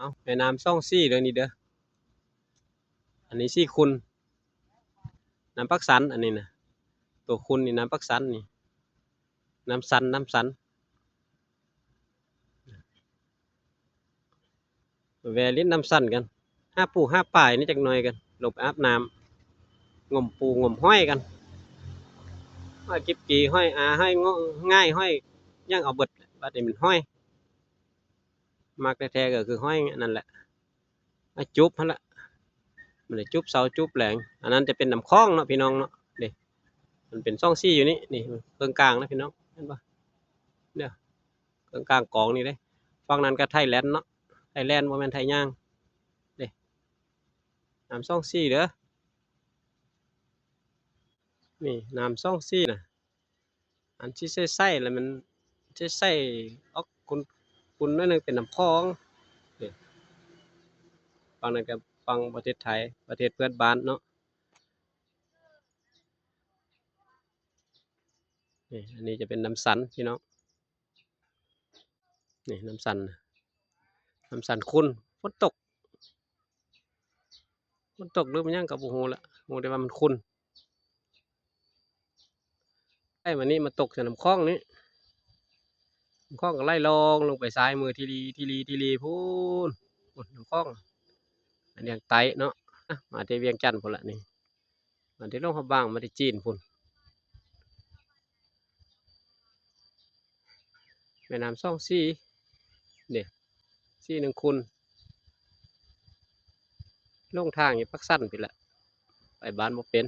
ເອົາ ແມ່ນ້ຳຊ່ອງຊີເດີນີ້ເດີ. ອັນນີ້ຊີຂຸ່ນ ນ້ຳປາກຊັນ ອັນນີ້ນະ ໂຕຂຸ່ນນີ້ນ້ຳປາກຊັນນີ້ ນ້ຳຊັນ ນ້ຳຊັນ. ແວ່ຫຼິ້ນນ້ຳຊັນກັນ ຫາປູຫາປານີ້ຈັກໜ່ອຍກັນ ລົງໄປອາບນ້ຳ ງົມປູງົມຫອຍກັນ ຫອຍກິບກີ ຫອຍອາ ຫອຍງ- ງ່າຍ ຫອຍຫຍັງເອົາເບິດ ບາດນີ້ມັນຫອຍ ມັກແທ້ໆກໍຄືຫອຍອັນນັ້ນແຫຼະ ມາຈູບຫັ້ນລະ ມັນໄດ້ຈູບເຊົ້າຈູບແລງ. ອັນນັ້ນຈະເປັນນ້ຳຂອງເນາະພີ່ນ້ອງເນາະ ເດ້ ມັນເປັນຊ່ອງຊີຢູ່ນີ້ ນີ້ເຄິ່ງກາງນະພີ່ນ້ອງ ເຫັນບໍ່ ເດີ ເຄິ່ງກາງກອງນີ້ເດ້. ຝັ່ງນັ້ນກໍໄທແລນເນາະ ໄທແລນ ບໍ່ແມ່ນໄທຍາງເດ້. ນ້ຳຊ່ອງຊີເດີ ນີ້ນ້ຳຊ່ອງຊີນະ ອັນທີ່ໃຊ້ໆ ແລ້ວມັນໃຊ້ໆ ອອກຂຸ່ນໆ ໜ້ອຍໜຶ່ງ ເປັນນ້ຳຂອງນີ້. ຝັ່ງນັ້ນກໍຝັ່ງປະເທດໄທ ປະເທດເພື່ອນບ້ານເນາະ. ນີ້ ອັນນີ້ຈະເປັນນ້ຳຊັນພີ່ນ້ອງ ນີ້ນ້ຳຊັນ ນ້ຳຊັນຂຸ່ນ ຝົນຕົກ ຝົນຕົກຫຼືມັນຫຍັງກໍບໍ່ຮູ້ລະ ຮູ້ແຕ່ວ່າມັນຂຸ່ນ. ໄຫຼມານີ້ ມາຕົກໃສ່ນ້ຳຂອງນີ້ ນ້ຳຂອງກໍໄຫຼລ່ອງລົງໄປຊາຍມືທີລີ ທີລີ ທີລີພຸ້ນ ພຸ້ນ ນ້ຳຂອງ ອັນທາງໃຕ້ເນາະ ມາແຕ່ວຽງຈັນພຸ້ນລະນີ້ ມາແຕ່ຫຼວງພະບາງ ມາແຕ່ຈີນພຸ້ນ. ແມ່ນ້ຳຊ່ອງຊີເດ້ ຊີໜຶ່ງຂຸ່ນ ຫຼົງທາງຢູ່ປາກຊັນພີ້ລະ ໄປບ້ານບໍ່ເປັນ.